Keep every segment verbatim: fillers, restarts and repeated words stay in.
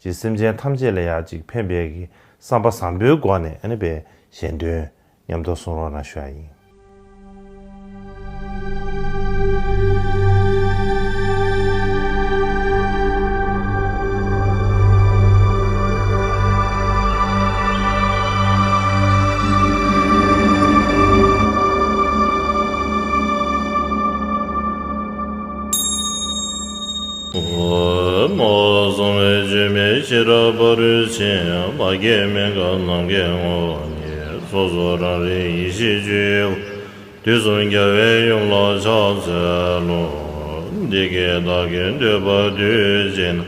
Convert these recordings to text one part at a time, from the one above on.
ཅིག་སེམས་ཅན་ཐམས་ཅད་ལ་ཡང་ཅིག་ཕན་པའི་གི་བསམ་པ་བཟང་པོའི་སྒོ་ནས་ཨ་ནི་པའི་གཞན་དོན་མཉམ་དུ་གསུང་རོགས་གནང་ཞུ་ཡ་ཡིན། ཨོ། སངས་རྒྱས་བཅོས་མའི་ཤེས་རབ་ཕ་རོལ་ཕྱིན། མ་སྐྱེས་མི་འགག་ནམ་མཁའི་ངོ་བོ་ཉིད། སོ་སོ་རང་རིག་ཡེ་ཤེས་སྤྱོད་ཡུལ། དུས་གསུམ་རྒྱལ་བའི་ཡུམ་ལ་ཕྱག་འཚལ་ལོ། འདི་སྐད་བདག་གིས་ཐོས་པ་དུས་གཅིག་ན།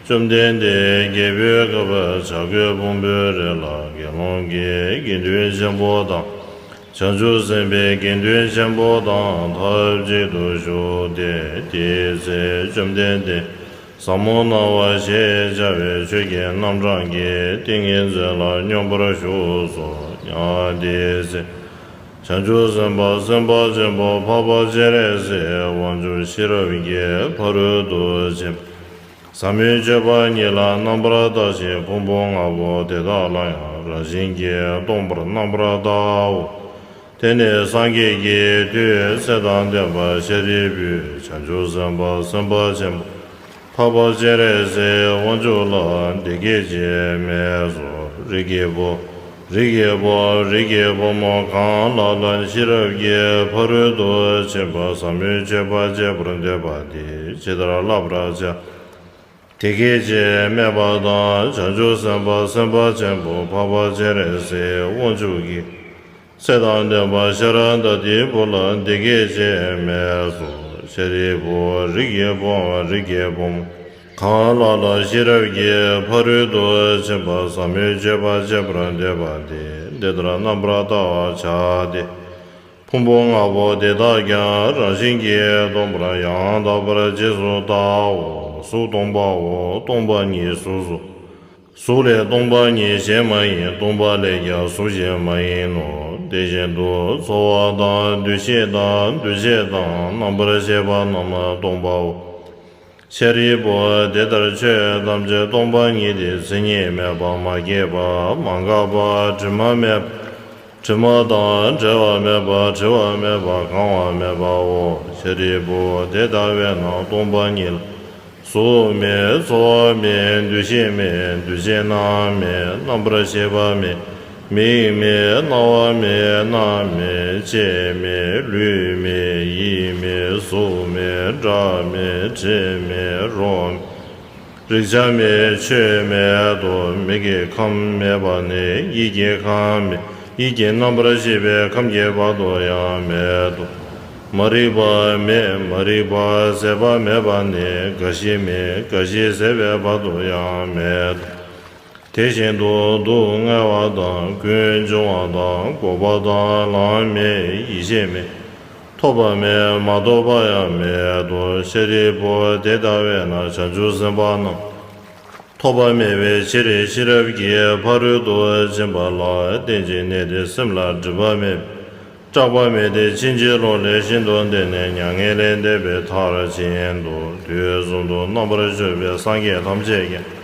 བཅོམ་ལྡན་འདས་རྒྱལ་པོའི་ཁབ་བྱ་རྒོད་ཕུང་པོའི་རི་ལ་དགེ་སློང་གི་དགེ་འདུན་ཆེན་པོ་དང་། བྱང་ཆུབ་སེམས་དཔའི་དགེ་འདུན་ཆེན་པོ་དང་ཐབས་གཅིག་ཏུ་བཞུགས་ཏེ། དེའི་ཚེ་བཅོམ་ལྡན་འདས་ཟབ་མོ་སྣང་བ་ཞེས་བྱ་བའི་ཆོས་ཀྱི་རྣམ་གྲངས་ཀྱི་ཏིང་ངེ་འཛིན་ལ་སྙོམས་པར་ཞུགས་སོ། ཡང་དེའི་ཚེ་བྱང་ཆུབ་སེམས་དཔའ་སེམས་དཔའ་ཆེན་པོ་འཕགས་པ་སྤྱན་རས་གཟིགས་དབང་ཕྱུག་ཤེས་རབ་ཀྱི་ཕ་རོལ་ཏུ་ཕྱིན་པ་ཟབ་མོའི་སྤྱོད་པ་ཉིད་ལ་རྣམ་པར་བལྟ་ཞིང་། ཕུང་པོ་ལྔ་པོ་དེ་དག་ལ་ཡང་རང་བཞིན་གྱིས་སྟོང་པར་རྣམ་པར་བལྟའོ། དེ་ནས་སངས་རྒྱས་ཀྱི་མཐུས་ཚེ་དང་ལྡན་པ་ཤཱ་རིའི་བུས་བྱང་ཆུབ་སེམས་དཔའ་སེམས་དཔའ་ཆེན་པོ་འཕགས་པ་སྤྱན་རས་གཟིགས་དབང་ཕྱུག་ལ་འདི་སྐད་ཅེས་སྨྲས་སོ། རིགས་ཀྱི་བུ། རིགས་ཀྱི་བུ། རིགས་ཀྱི་བུ་མོ་གང་ལ་ལ་ཤེས་རབ་ཀྱི་ཕ་རོལ་ཏུ་ཕྱིན་པ་ཟབ་མོའི་སྤྱོད་པ་སྤྱད་པར་འདོད་པ་དེས་ཇི་ལྟར་བསླབ་པར་བྱ། དེ་སྐད་ཅེས་སྨྲས་པ་དང་། བྱང་ཆུབ་སེམས་དཔའ་སེམས་དཔའ་ཆེན་པོ་འཕགས་པ་སྤྱན་རས་གཟིགས་དབང་ཕྱུག་གིས་ཚེ་དང་ལྡན་པ་ཤཱ་ར་དྭ་ཏིའི་བུ་ལ་འདི་སྐད་ཅེས་སྨྲས་སོ། ཤཱ་རིའི་བུ། རིགས་ཀྱི་བུ། རིགས་ཀྱི་བུ་མོ་གང་ལ་ལ་ཤེས་རབ་ཀྱི་ཕ་རོལ་ཏུ་ཕྱིན་པ་ཟབ་མོའི་སྤྱོད་པ་སྤྱད་པར་འདོད་པ་དེས་འདི་ལྟར་རྣམ་པར་བལྟ་བར་བྱ་སྟེ། ཕུང་པོ་ལྔ་པོ་དེ་དག་ཀྱང་རང་བཞིན་གྱིས་སྟོང་པར་ཡང་དག་པར་རྗེས་སུ་བལྟའོ། གཟུགས་སྟོང་པའོ། སྟོང་པ་ཉིད་གཟུགས་སོ། གཟུགས་ལས་སྟོང་པ་ཉིད་གཞན་མ་ཡིན། སྟོང་པ་ལས་ཀྱང་གཟུགས་གཞན་མ་ཡིན་ནོ། དེ་བཞིན་དུ་ཚོར་བ་དང་། འདུ་ཤེས་དང་། འདུ་བྱེད་དང་། རྣམ་པར་ཤེས་པ་རྣམས་སྟོང་པའོ། ཤཱ་རིའི་བུ། དེ་ལྟར་ཆོས་ཐམས་ཅད་སྟོང་པ་ཉིད་དེ། མཚན་ཉིད་མེད་པ། མ་སྐྱེས་པ། མ་འགགས་པ། དྲི་མ་མེད་པ། དྲི་མ་དང་བྲལ་བ་མེད་པ། བྲི་བ་མེད་པ། གང་བ་མེད་པའོ། ཤཱ་རིའི་བུ། དེ་ལྟ་བས་ན་སྟོང་པ་ཉིད་ལ་གཟུགས་མེད། ཚོར་བ་མེད། འདུ་ཤེས་མེད། འདུ་བྱེད་རྣམས་མེད། རྣམ་པར་ཤེས་པ་མེད། མིག་མེད། རྣ་བ་མེད། སྣ་མེད། ལྕེ་མེད། ལུས་མེད། ཡིད་མེད། གཟུགས་མེད། སྒྲ་མེད། དྲི་མེད། རོ་མེད། རེག་བྱ་མེད། ཆོས་མེད་དོ། མིག་གི་ཁམས་མེད་པ་ནས་ཡིད་ཀྱི་ཁམས་མེད། ཡིད་ཀྱི་རྣམ་པར་ཤེས་པའི་ཁམས་ཀྱི་བར་དུ་ཡང་མེད་དོ། མ་རིག་པ་མེད། མ་རིག་པ་ཟད་པ་མེད་པ་ནས་རྒ་ཤི་མེད། རྒ་ཤི་ཟད་པའི་བར་དུ་ཡང་མེད་དོ། དེ་བཞིན་དུ་སྡུག་བསྔལ་བ་དང་། ཀུན་འབྱུང་བ་དང་། འགོག་པ་དང་། ལམ་མེད། ཡེ་ཤེས་མེད། ཐོབ་པ་མེད། མ་ཐོབ་པ་ཡང་མེད་དོ། ཤཱ་རིའི་བུ། དེ་ལྟ་བས་ན་བྱང་ཆུབ་སེམས་དཔའ་རྣམས་ཐོབ་པ་མེད་པའི་ཕྱིར། ཤེས་རབ་ཀྱི་ཕ་རོལ་ཏུ་ཕྱིན་པ་ལ་རྟེན་ཅིང་གནས་ཏེ། སེམས་ལ་སྒྲིབ་པ་མེད་པས་སྐྲག་པ་མེད་དེ། ཕྱིན་ཅི་ལོག་ལས་ཤིན་ཏུ་འདས་ནས་མྱ་ངན་ལས་འདས་པའི་མཐར་ཕྱིན་ཏོ། དུས་གསུམ་དུ་རྣམ་པར་སྤྱོད་པའི་སངས་རྒྱས་ཐམས་ཅད་ཀྱང་།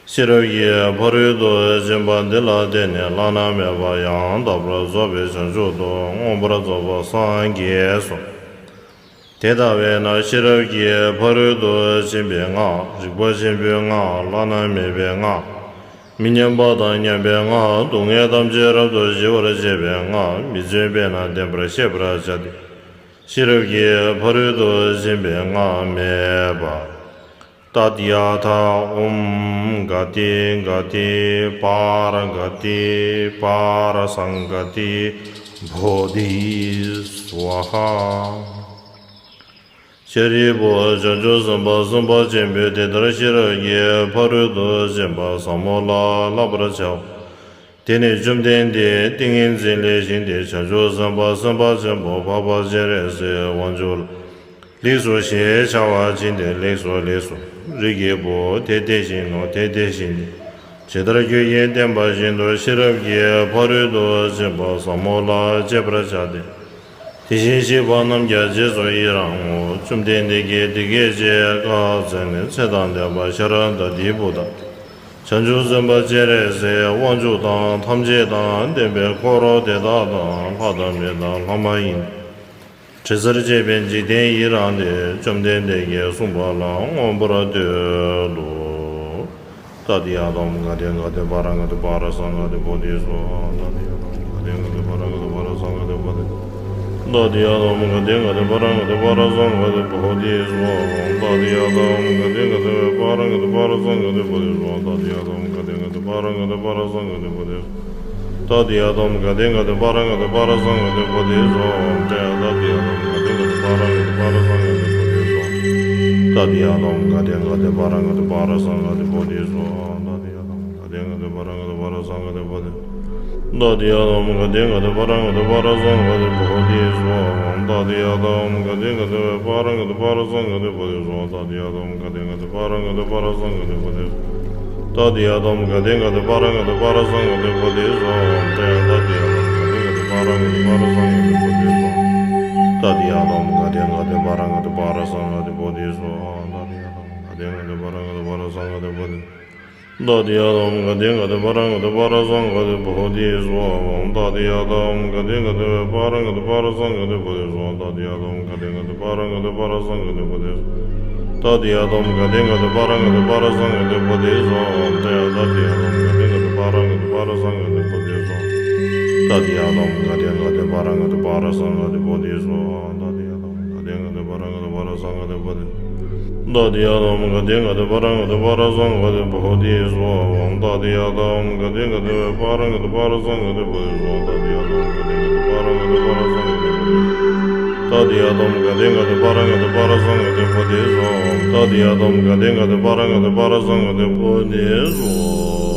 ཤེས་རབ་ཀྱི་ཕ་རོལ་ཏུ་ཕྱིན་པ་འདི་ལ་བརྟེན་ནས་བླ་ན་མེད་པ་ཡང་དག་པར་རྫོགས་པའི་བྱང་ཆུབ་ཏུ་མངོན་པར་རྫོགས་པར་སངས་རྒྱས་སོ། དེ་ལྟ་བས་ན་ཤེས་རབ་ཀྱི་ཕ་རོལ་ཏུ་ཕྱིན་པའི་སྔགས། རིག་པ་ཆེན་པོའི་སྔགས། བླ་ན་མེད་པའི་སྔགས། མི་མཉམ་པ་དང་མཉམ་པའི་སྔགས། སྡུག་བསྔལ་ཐམས་ཅད་རབ་ཏུ་ཞི་བར་བྱེད་པའི་སྔགས། མི་བརྫུན་པས་ན་བདེན་པར་ཤེས་པར་བྱ་སྟེ། ཤེས་རབ་ཀྱི་ཕ་རོལ་ཏུ་ཕྱིན་པའི་སྔགས་སྨྲས་པ། ཏདྱ་ཐཱ། ཨོཾ་ག་ཏེ་ག་ཏེ་པཱ་ར་ག་ཏེ་པཱ་ར་སཾ་ག་ཏེ་བོ་དྷི་སྭཱ་ཧཱ། ཤཱ་རིའི་བུ། བྱང་ཆུབ་སེམས་དཔའ་སེམས་དཔའ་ཆེན་པོས་དེ་ལྟར་ཤེས་རབ་ཀྱི་ཕ་རོལ་ཏུ་ཕྱིན་པ་ཟབ་མོ་ལ་བསླབ་པར་བྱའོ། དེ་ནས་བཅོམ་ལྡན་འདས་ཏིང་ངེ་འཛིན་ལས་བཞེངས་ཏེ་བྱང་ཆུབ་སེམས་དཔའ་སེམས་དཔའ་ཆེན་པོ་འཕགས་པ་སྤྱན་རས་གཟིགས་དབང་ཕྱུག་ལ་ལེགས་སོ་ཞེས་བྱ་བ་བྱིན་ཏེ། ལེགས་སོ་ལེགས་སོ། རིགས་ཀྱི་བུ། དེ་དེ་བཞིན་ནོ། དེ་དེ་བཞིན་ཏེ། ཇི་ལྟར་ཁྱོད་ཀྱིས་བསྟན་པ་བཞིན་དུ་ཤེས་རབ་ཀྱི་ཕ་རོལ་ཏུ་ཕྱིན་པ་ཟབ་མོ་ལ་སྤྱད་པར་བྱ་སྟེ། དེ་བཞིན་གཤེགས་པ་རྣམས་ཀྱང་རྗེས་སུ་ཡི་རང་ངོ་། བཅོམ་ལྡན་འདས་ཀྱིས་དེ་སྐད་ཅེས་བཀའ་སྩལ་ནས། ཚེ་དང་ལྡན་པ་ཤཱ་ར་དྭ་ཏིའི་བུ་དང་ བྱང་ཆུབ་སེམས་དཔའ་སྤྱན་རས་གཟིགས་དབང་ཕྱུག་དང་ཐམས་ཅད་དང་ལྡན་པའི་འཁོར་དེ་དག་དང་ལྷ་དང་མི་དང་ལྷ་མ་ཡིན། དྲི་ཟར་བཅས་པའི་འཇིག་རྟེན་ཡི་རངས་ཏེ། བཅོམ་ལྡན་འདས་ཀྱིས་གསུངས་པ་ལ་མངོན་པར་བསྟོད་དོ། ཏདྱ་ཐཱ། ག་ཏེ་ག་ཏེ་པཱ་ར་ག་ཏེ་པཱ་ར་ས་ག་ཏེ་བོ་དྷི་སྭཱ་ཧཱ། ཏདྱ་ཐཱ། ག་ཏེ་ག་ཏེ་པཱ་ར་ག་ཏེ་པཱ་ར་ས་ག་ཏེ་བོ་དྷི། ཏདྱ་ཐཱ། ག་ཏེ་ག་ཏེ་པཱ་ར་ག་ཏེ་པཱ་ར་ས་ག་ཏེ་བོ་དྷི་སྭཱ་ཧཱ། ཏདྱ་ཐཱ། ག་ཏེ་ག་ཏེ་པཱ་ར་ག་ཏེ་པཱ་ར་ས་ག་ཏེ་བོ་དྷི་སྭཱ་ཧཱ། ཏདྱ་ཐཱ། ག་ཏེ་ག་ཏེ་པཱ་ར་ག་ཏེ་པཱ་ར་ས་ག་ཏེ་བོ་དྷི། ཏདྱ་ཐཱ། ག་ཏེ་ག་ཏེ་པཱ་ར་ག་ཏེ་པཱ་ར་ས་ག་ཏེ་བོ་དྷི་སྭཱ་ཧཱ། ཏདྱ་ཐཱ། ག་ཏེ་ག་ཏེ་པཱ་ར་ག་ཏེ་པཱ་ར་ས་ག་ཏེ་བོ་དྷི་སྭཱ་ཧཱ། ཏདྱ་ཐཱ། ག་ཏེ་ག་ཏེ་པཱ་ར་ག་ཏེ་པཱ་ར་ས་ག་ཏེ་བོ་དྷི་སྭཱ་ཧཱ། ཏདྱ་ཐཱ། ག་ཏེ་ག་ཏེ་པཱ་ར་ག་ཏེ་པཱ་ར་ས་ག་ཏེ་བོ་དྷི། ཏདྱ་ཐཱ། ག་ཏེ་ག་ཏེ་པཱ་ར་ག་ཏེ་པཱ་ར་ས་ག་ཏེ་བོ་དྷི་སྭཱ་ཧཱ། ཏདྱ་ཐཱ། ག་ཏེ་ག་ཏེ་པཱ་ར་ག་ཏེ་པཱ་ར་ས་ག་ཏེ་བོ་དྷི་སྭཱ་ཧཱ། ཏདྱ་ཐཱ། ག་ཏེ་ག་ཏེ་པཱ་ར་ག་ཏེ་པཱ་ར་ས་ག་ཏེ་བོ་དྷི། ཏདྱ་ཐཱ། ག་ཏེ་ག་ཏེ་པཱ་ར་ག་ཏེ་པཱ་ར་ས་ག་ཏེ་བོ་དྷི་སྭཱ་ཧཱ། ཏདྱ་ཐཱ། ག་ཏེ་ག་ཏེ་པཱ་ར་ག་ཏེ་པཱ་ར་ས་ག་ཏེ་བོ་དྷི་སྭཱ་ཧཱ། ཏདྱ་ཐཱ། ག་ཏེ་ག་ཏེ་པཱ་ར་ག་ཏེ་པཱ་ར་ས་ག་ཏེ་བོ་དྷི་སྭཱ་ཧཱ། ཏདྱ་ཐཱ། ག་ཏེ་ག་ཏེ་པཱ་ར་ག་ཏེ་པཱ་ར་ས་ག་ཏེ་བོ་དྷི། ཏདྱ་ཐཱ། ག་ཏེ་ག་ཏེ་པཱ་ར་ག་ཏེ་པཱ་ར་ས་ག་ཏེ་བོ་དྷི་སྭཱ་ཧཱ། ཏདྱ་ཐཱ། ག་ཏེ་ག་ཏེ་པཱ་ར་ག་ཏེ་པཱ་ར་ས་ག་ཏེ་བོ་དྷི་སྭཱ་ཧཱ། ཏདྱ་ཐཱ། ག་ཏེ་ག་ཏེ་པཱ་ར་ག་ཏེ་པཱ་ར་ས་ག་ཏེ་བོ་དྷི་སྭཱ་ཧཱ། ཏདྱ་ཐཱ། ག་ཏེ་ག་ཏེ་པཱ་ར་ག་ཏེ་པཱ་ར་ས་ག་ཏེ་བོ་དྷི་སྭཱ་ཧཱ། ཏདྱ་ཐཱ། ག་ཏེ་ག་ཏེ་པཱ་ར་ག་ཏེ་པཱ་ར་ས་ག་ཏེ་བོ་དྷི་སྭཱ་ཧཱ། ཏདྱ་ཐཱ། ག་ཏེ་ག་ཏེ་པཱ་ར་ག་ཏེ་པཱ་ར་ས་ག་ཏེ་བོ་དྷི་སྭཱ་ཧཱ། ཏདྱ་ཐཱ། ག་ཏེ་ག་ཏེ་པཱ་ར་ག་ཏེ་པཱ་ར་ས་ག་ཏེ་བོ་དྷི། ཏདྱ་ཐཱ། ག་ཏེ་ག་ཏེ་པཱ་ར་ག་ཏེ་པཱ་ར་ས་ག་ཏེ་བོ་དྷི་སྭཱ་ཧཱ། ཏདྱ་ཐཱ། ག་ཏེ་ག་ཏེ་པཱ་ར་ག་ཏེ་པཱ་ར་ས་ག་ཏེ་བོ་དྷི་སྭཱ་ཧཱ། ཏདྱ་ཐཱ། ག་ཏེ་ག་ཏེ་པཱ་ར་ག་ཏེ་པཱ་ར་ས་ག་ཏེ་བོ་དྷི། ཏདྱ་ཐཱ། ག་ཏེ་ག་ཏེ་པཱ་ར་ག་ཏེ་པཱ་ར་ས་ག་ཏེ་བོ་དྷི་སྭཱ་ཧཱ། ཏདྱ་ཐཱ། ག་ཏེ་ག་ཏེ་པཱ་ར་ག་ཏེ་པཱ་ར་ས་ག་ཏེ་བོ་དྷི་སྭཱ་ཧཱ།